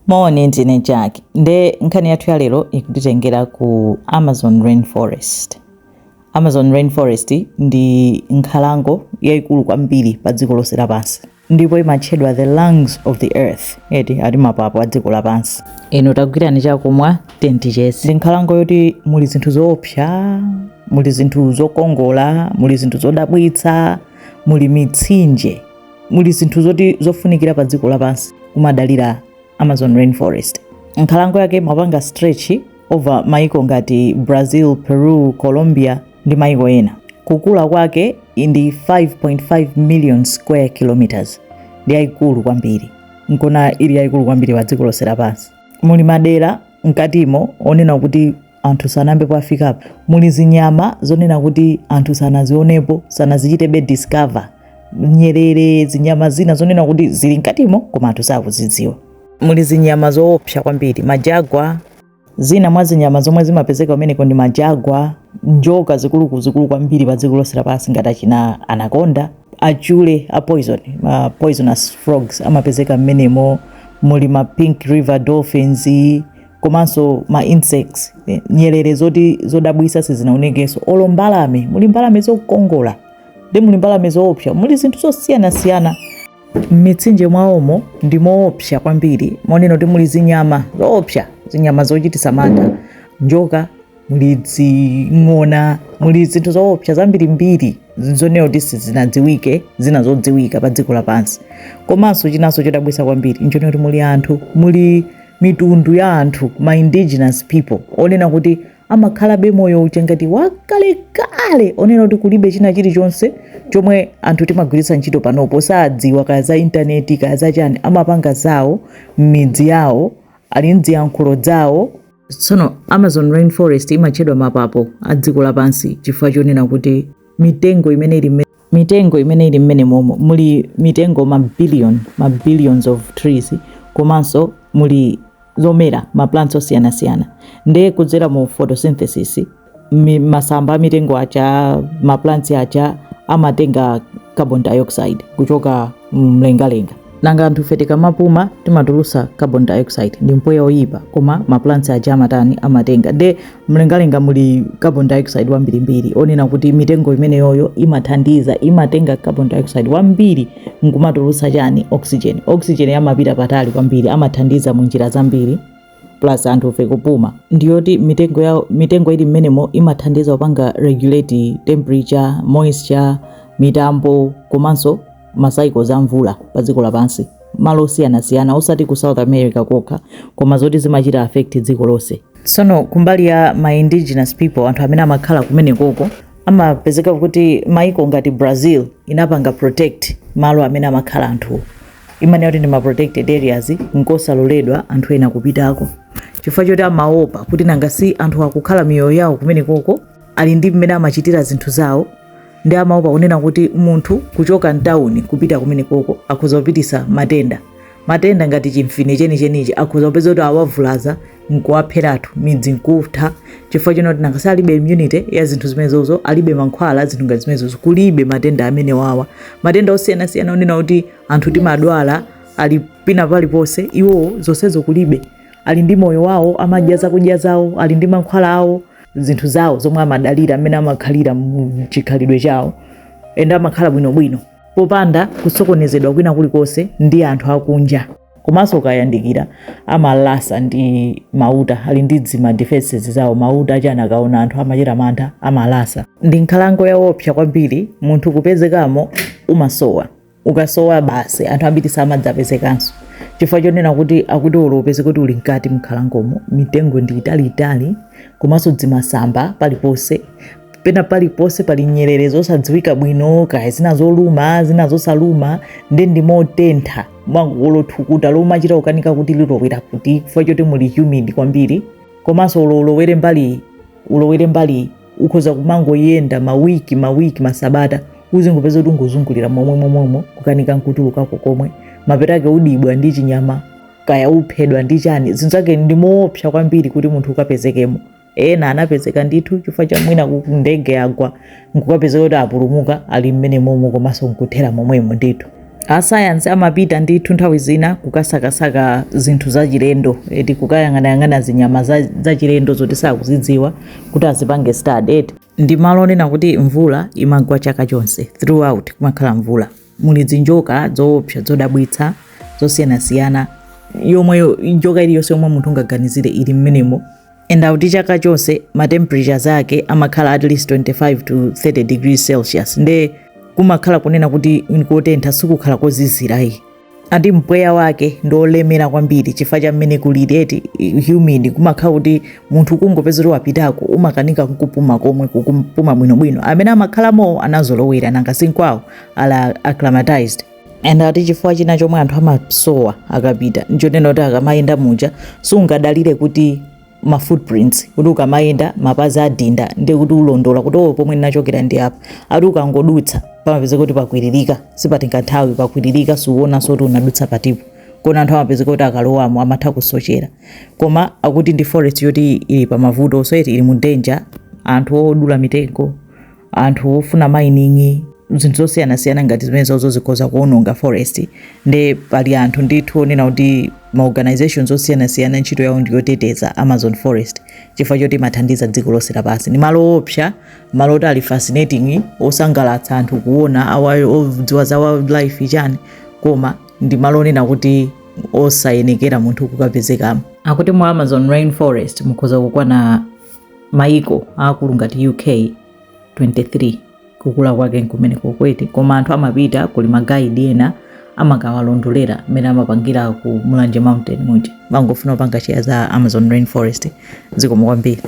Moni, ndine Jack. Nde nkhani yathu ya lero ikutitengera ku Amazon Rainforest. Amazon Rainforest ndi nkhalango yayikulu kwambiri pa dziko lonse lapansi ndipo imatchedwa the lungs of the earth, eti ati mapapu a dziko lapansi. Inu tagwirani chakumwa tentichesi. Ndi nkhalango yoti muli zinthu zoopsa, muli zinthu zokongola, muli zinthu zodabwitsa, muli mitsinje, muli zinthu zoti zofunikira pa dziko lapansi kumadalira Amazon Rainforest. Nkhalango yake imapanga stretch over maiko ngati Brazil, Peru, Colombia ndi maiko ena. Kukula kwake ndi 5.5 million square kilometers, ndi yayikulu kwambiri, nkona ili yayikulu kwambiri pa dziko lonse lapansi. Muli madera mkatimo onena kuti anthu sanayambepo afikapo, muli zinyama zonena kuti anthu sanazionepo, sanazichitebe discover, nyerere, zinyama zina zonena kuti zili mkatimo koma anthu sakuzidziwa. Muli zinyama zoopsa kwambiri, ma jaguar. Zina mwa zinyama zomwe zimapezeka kumeneko ndi ma jaguar, njoka zikuluzikulu kwambiri pa dziko lonse lapansi ngati achina anaconda, achule a poison, ma poisonous frogs amapezeka mmenemo. Muli ma pink river dolphins komanso ma insects, nyerere zoti zodabwisa sizinaonekenso, olo mbalame. Muli mbalame zokongola ndi muli mbalame zoopsa, muli zinthu zosiyanasiyana. M'mitsinje mwawomo ndi moopsa kwambiri, monena kuti muli zinyama zoopsa, zinyama zochititsa mantha, njoka, muli zing'ona, muli zinthu zoopsa zambirimbiri zonena kuti sizinadziwike, zina zodziwika pa dziko lapansi. Komanso chinanso chodabwitsa kwambiri nchonena kuti muli anthu, muli mitundu ya anthu, ma indigenous people onena kuti amakhalabe moyo uja ngati wakalekale, onena kuti kulibe china chilichonse chomwe anthu timagwiritsa ntchito panopo, sadziwa kaya za intaneti kaya za chani, amapanga zawo m'midzi yawo, ali mziyankhulo zawo. Tsono Amazon Rainforest imatchedwa mapapo a dziko lapansi chifukwa chonena kuti mitengo imene ili mmene momo, muli mitengo ma billion, ma billions of trees, komanso muli zomera, ma plants osiyanasiyana. Nde kudzera mu photosynthesis, masamba a mitengo aja, ma plants aja amatenga carbon dioxide kuchoka mlengalenga. Nanga anthu ife tikamapuma timatulusa carbon dioxide, ndi mpweya oyipa, koma ma plants aja amatani? Amatenga. Nde mlengalenga muli carbon dioxide wambirimbiri, onena kuti mitengo imeneyoyo imathandiza, imatenga carbon dioxide wambiri nkumatulusa chani? Oxygen. Oxygen amapita patali kwambiri, amathandiza mu njira zambiri, plus anthu ife kupuma. Ndiyoti mitengo ili mmenemo imathandiza kupanga regulate temperature, moisture, mitambo komanso ma cycles a mvula pa dziko lapansi malo osiyanasiyana, osati ku South America kokha, koma zoti zimachita affect dziko lonse. Tsono kumbali ya ma indigenous people, anthu amene amakhala kumenekoko, amapezeka kuti maiko ngati Brazil inapanga protect malo amene amakhala anthu, imanena kuti ndi ma protected areas, nkosaloledwa anthu ena kupitako, chifukwa choti amaopa kuti nanga si anthu akukhala miyoyo yawo kumenekoko, ali ndi mmene amachitira zinthu zawo, ndi amaopa kunena kuti munthu kuchoka mtawuni kupita kumenekoko akhoza kupitisa matenda, matenda ngati chimfine chenichenichi, akhoza kupeza kuti awavulaza nkuwapheratu, midzi nkutha, chifukwa chonena kuti nanga si alibe immunity ya zinthu zimenezozo, alibe mankhwala zinthu ngati zimenezozo, kulibe matenda amene wawa, matenda osiyanasiyana onena kuti anthu timadwala ali pina paliponse, iwo zonsezo kulibe. Ali ndi moyo wawo, amadya zakudya zawo, ali ndi mankhwala awo, zinthu zawo zomwe amadalira, mmene amakhalira mu chikhalidwe chawo, ende amakhala bwinobwino popanda kusokonezedwa kwina kulikonse ndi anthu akunja. Komanso ukayandikira amalasa ndi mauta, ali ndi dzima defenses zawo, mauta achani, akaona anthu amachita mantha, amalasa. Ndi nkhalango yaopsa kwambiri, munthu kupezekamo umasowa, ukasowa basi, anthu ambiri samadzapezekanso, chifukwa chonena kuti akuti olo upeze kuti uli mkati mnkhalangomo, mitengo ndi italiitali, komanso dzimasamba paliponse, pena paliponse pali nyerere zosadziwika bwino, kaya zina zoluma, zina zosaluma, ndi motentha olo thukuta lomachita kukanika kuti lilowera kuti, chifukwa choti muli humid kwambiri. Komanso olo ulowere mbali, ukhoza kumangoyenda mawiki mawiki, masabata, uzingopeza kuti ungozungulira momwe momwemo, kukanika nkutulukako komwe, mapeto ake udibwa ndi chinyama, kaya uphedwa ndi chani. Zinthu zake ndi moopsa kwambiri kuti munthu ukapezekemo. Ena anapezeka ndithu chifukwa cha mwina ndege yagwa, nkukapezeka kuti apulumuka ali mmene momo, komanso nkuthera momwemo ndithu. Asayansi amapita ndithu nthawi zina kukasakasaka zinthu zachilendo eti, kukayang'anayang'ana zinyama zachilendo zoti sakuzidziwa kuti azipange study eti. Ndi malo onena kuti mvula imagwa chaka chonse, throughout kumakhala mvula. Muli zinjoka zoopsa, zodabwitsa, zosiyanasiyana, yomwe njoka iliyonse yomwe munthu ungaganizire ili mmenemo. And akuti chaka chonse ma temperatures ake amakhala at least 25 to 30 degrees Celsius, nde kumakhala kunena kuti nkotentha, sikukhala kozizirayi. Ati mpweya wake ndiolemera kwambiri chifukwa cha mmene kulili eti, humid. Kumakhala kuti munthu kungopeza kuti wapitako umakanika nkupuma komwe, kupuma bwinobwino. Amene amakhalamo anazolowera, nanga sinkwawo, ala acclimatized. And ati chifukwa china chomwe anthu amasowa akapita nchonena kuti akamayenda muja sungadalire kuti ma footprints, kuti ukamayenda mapazi adinda ndi kuti ulondola kuti oh, pomwe ndinachokera ndi apa. Ati ukangodutsa pamapeza kuti pakwiririka, sipatenga nthawi, pakwiririka, suonanso kuti unadutsa patipo. Kona anthu amapezeka kuti akalowamo amatha kusochera. Koma akuti ndi forest yoti ili pamavuto, so iti ili mu danger. Anthu odula mitengo, anthu ofuna mining, zinthu zosiyanasiyana ngati zimene zozo zikhoza kuononga forest. Nde pali anthu ndithu onena kuti ma organizations osiyanasiyana ntchito yawo ndiyoteteza Amazon forest, chifukwa choti imathandiza dziko lonse lapansi. Ndi malo opsa, malo oti ali fascinating, osangalatsa anthu kuona, odziwa za wildlife chani, koma ndi malo onena kuti osayenekera munthu kukapezekamo. Akuti mu Amazon rainforest mukhoza kukwana maiko akulu ngati UK 23 kukula kwake nkumene kokweti. Koma anthu amapita, kuli ma guide ena amakawalondolera mmene amapangira ku Mulanje Mountain muja. Bangofuna kupanga share za Amazon rainforest. Zikomo kwambiri.